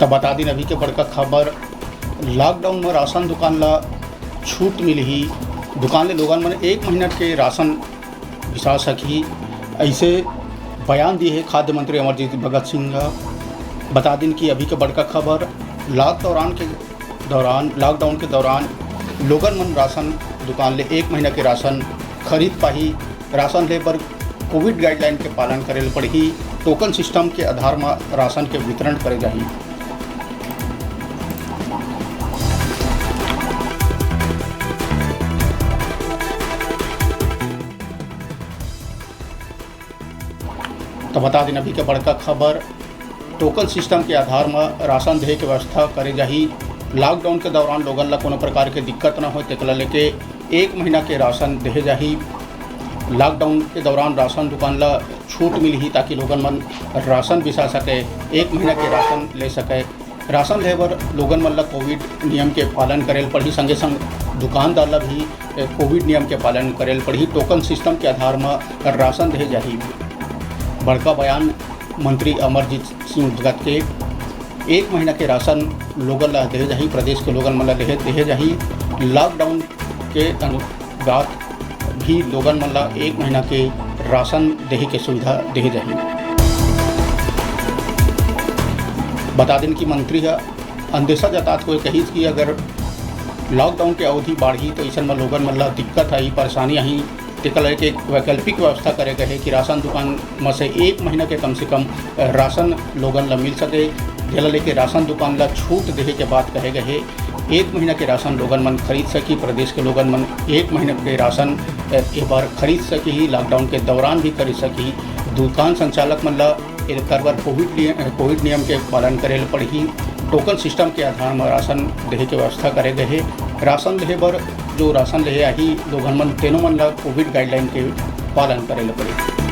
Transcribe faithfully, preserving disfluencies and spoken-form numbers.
त बता दिन अभी के बड़का खबर, लॉकडाउन म राशन दुकान ला छूट मिलही। दुकान ले लोगन मन एक महीना के राशन बिसा सकही, ऐसे बयान दिए हे खाद्य मंत्री अमरजीत भगत सिंह ह। बता दिन कि अभी के बड़का खबर, लॉक दौरान के दौरान, लॉकडाउन के दौरान लोगन मन राशन दुकान ले एक महीना के राशन खरीद पाही। राशन ले बर कोविड गाइडलाइन के पालन करे ल पड़ही। टोकन सिस्टम के आधार म राशन के वितरण करे जाही। त बता दिन अभी के बड़का खबर, टोकन सिस्टम के आधार म राशन देहे के व्यवस्था करे जाही। लॉकडाउन के दौरान लोगन ला कोनो प्रकार के दिक्कत न होय, तेकला लेके एक महीना के राशन देहे जाही। लॉकडाउन के दौरान राशन दुकान ला छूट मिलही, ताकि लोगन मन राशन बिसा सके, एक महीना के राशन ले सके। राशन लेहे बर लोगन मन ला कोविड नियम के पालन करे ल पड़ही, संगे संग दुकानदार ला भी, ए, कोविड नियम के पालन करे ल पड़ही। टोकन सिस्टम के आधार म राशन देहे जाही। बड़का बयान मंत्री अमरजीत सिंह भगत के। एक महीना के राशन लोगन ला देहे जाही, प्रदेश के लोगन मन ला देहे, देहे जाही। लॉकडाउन के अनु-, बाद भी लोगन मन ला एक महीना के राशन देहे के सुविधा देहे जाही। बता दिन कि मंत्री ह अंदेशा जतात हुए कहिस कि अगर लॉकडाउन के अवधि बाढ़ही, तो अइसन म लोगन मन ला दिक्कत आही, परेशानी आही। तेकर लेके एक वैकल्पिक व्यवस्था करे गए हे कि राशन दुकान म से एक महीना के कम से कम राशन लोगन ला मिल सके, जेला लेके राशन दुकान ला छूट देहे के बात कहे गए हे। एक महीना के राशन लोगन मन खरीद सकही, प्रदेश के लोगन मन एक महीना के राशन, अ, ए बार खरीद सकही, लॉकडाउन के दौरान भी खरीद सकही। दुकान संचालक मन ला एकर बर कोविड निय-, कोविड नियम के पालन करे ल पड़ही। टोकन सिस्टम के आधार म राशन देहे के व्यवस्था करे गए हे। राशन लेहे बर जो राशन लेहे आही, लोगन मन तेनो मन ला कोविड गाइडलाइन के पालन करे ल पड़ही।